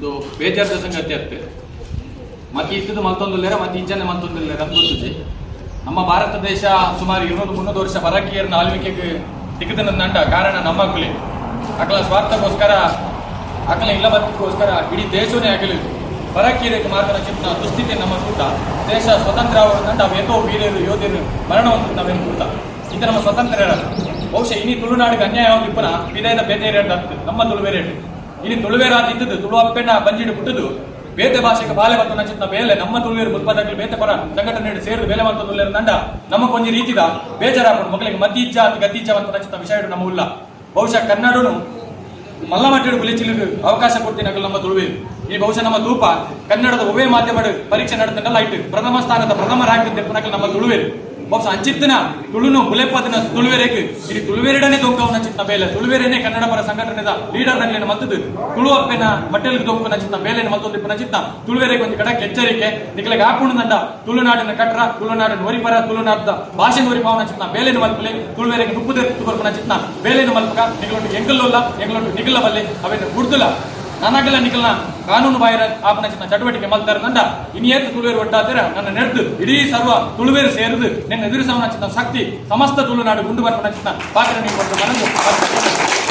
ಒಂದು ಬೇಜಾರದ ಸಂಗತಿ ಅತ್ತೆ. ಮತ್ತೆ ಇತ್ತದು ಮಲ್ತೊಂದುಲ್ಲೇರ, ಮತ್ತೆ ಇಂಚನೆ ಮಲ್ತೊಂದುಲ್ಲೇರ ಅಂತ ಗೊತ್ತುಜಿ. ನಮ್ಮ ಭಾರತ ದೇಶ ಸುಮಾರು 200-300 ವರ್ಷ ಪರಕೀಯರನ್ನ ಆಳ್ವಿಕೆಗೆ ತಿಕ್ಕದ ನಂಡ ಕಾರಣ ನಮ್ಮ ಕುಲಿ. ಅಕಲ ಸ್ವಾರ್ಥಕ್ಕೋಸ್ಕರ, ಅಕಲ ಇಲ್ಲ ಬದುಕೋಸ್ಕರ ಇಡೀ ದೇಶವೇ ಆಗಲಿ ಪರಕೀಯರಿಗೆ ಮಾರ್ಗನ ಚಿತ್ತ ದುಸ್ಥಿತಿ ನಮ್ಮ ಕೂಟ. ದೇಶ ಸ್ವತಂತ್ರ ಆವದಂಡ ಅವೇತೋ ವೀರರು, ಯೋಧರು ಮರಣವನ್ನು ನಾವೇನು ಕೂಟ. ಇದು ನಮ್ಮ ಸ್ವತಂತ್ರ ಇರಲ್ಲ. ಬಹುಶಃ ಇನಿ ತುಳುನಾಡಿಗೆ ಅನ್ಯಾಯ ಇಪ್ಪನ ವಿಧೇಯದ ಬೇತೆ ರೇಟ್ ಆಗ್ತದೆ ನಮ್ಮ ತುಳುವೆ ರೇಟ್. ಇನಿ ತುಳುವೇರಾದ ಇದ್ದದ್ದು ತುಳು ಅಪ್ಪೆಣ್ಣ ಬಂಜಿಡು ಪುಟ್ಟದು ಬೇತೆ ಭಾಷೆಗೆ ಬಾಲೆ ಮತ್ತು ನಚಿತ್ನ ಬೇಲೆ ನಮ್ಮ ತುಳುವೇರು ಮುಲ್ಪದಾಗಲಿ ಬೇತೆ ಪರ ಸಂಘಟನೆ ಸೇರಿದ ಬೇಲೆ ಮತ್ತು ನಂಡ ನಮ್ಮ ಒಂಜಿ ರೀತಿದ ಬೇಜಾರಾಪುಂಡು. ಮಕ್ಕಳಿಗೆ ಮತಿ ಇಚ್ಛಾ ಗತಿ ಇಚ್ಛಾ ಅಂತ ನಚಿತ್ನ ವಿಷಯ ನಮ್ಮ ಉಲ್ಲ. ಬಹುಶಃ ಕನ್ನಡನು ಮಲ್ಲ ಮಟ್ಟಿಡು ಬುಲೆಚಿಲಿಗೆ ಅವಕಾಶ ಕೊಡ್ತೀನಿ ನಮ್ಮ ತುಳುವೇರು. ಈ ಬಹುಶಃ ನಮ್ಮ ತೂಪ ಕನ್ನಡದ ಉಭಯ ಮಾಧ್ಯಮ ಪರೀಕ್ಷೆ ನಡೆದಂಡಲ್ಲ ಇಟ್ಟು ಪ್ರಥಮ ಸ್ಥಾನದ ಪ್ರಥಮ ರ್ಯಾಂಕ್ ತೆಪ್ಪನಕಲ್ ನಮ್ಮ ತುಳುವೇರು. ಬಹುಶಃ ಅಂಚಿತ್ತಿನ ತುಳುನು ಬುಲೆಪದಿನ ತುಳುವೆರೆಗ್ ಇದು ತುಳುವೆರಡನೆ ದೊಂಕವನ ಚಿತ್ತ ಬೇಲೆ, ತುಳುವೆರೇನೆ ಕನ್ನಡ ಪರ ಸಂಘಟನೆದ ಲೀಡರ್ ನಗಲೇನ ಮತ್ತದು ತುಳು ಅಪ್ಪೆನ ಮಟ್ಟೆಲ್ಗೆ ದೊಂಕುನ ಚಿತ್ತ ಬೇಲೆನ ಮತ್ತೊಂದು ಇಪ್ಪನ ಚಿತ್ತ ತುಳುವೆರೆಗೆ ಒಂದು ಕಡಕ್ ಎಚ್ಚರಿಕೆ. ನಿಕಲೆಗೆ ಆಪುಣದಂಡ ತುಳುನಾಡಿನ ಕಟ್ರ, ತುಳುನಾಡಿನ ಒರಿಪರ, ತುಳುನಾಡದ ಭಾಷೆ ಒರಿಪಾವನ ಚಿತ್ತ ಬೇಲೆನ ಮಲ್ಪಲೆ. ತುಳುವೆರೆಗೆ ನುಪ್ಪುದೆತ್ತು ಕೊರ್ಪುನ ಚಿತ್ತ ಬೇಲೆನ ಮಲ್ಪಕ. ನಿಗಲೊಂಡು ಎಂಕಲ್ಲುಲ್ಲ, ಎಂಕಲೊಂಡು ನಿಗಲ ಬಲ್ಲೆ ಅವೆನ ಬುಡ್ದುಲ ನನಗಲ ನಿಕಲ್ನ ಕಾನೂನು ಬಾಹಿರ ಆಪನ ಚಿತ್ತ ಚಟುವಟಿಕೆ ಮಲ್ತಾರ ನಂಡ ಇನಿಯೇತು ತುಳುವೇರು ಒಟ್ಟಾದಿರ ನನ್ನ ನೆಡ್ದು ಇಡೀ ಸರ್ವ ತುಳುವೇರು ಸೇರಿದು ನಿನ್ನ ಎದುರಿಸವನ ಚಿತ್ತ ಶಕ್ತಿ ಸಮಸ್ತ ತುಳುನಾಡು ಗುಂಡು ಬರ್ಪನ ಚಿತ್ತ ಪಾತ್ರ ನೀವು ಕೊಟ್ಟು ಮನಸ್ಸು.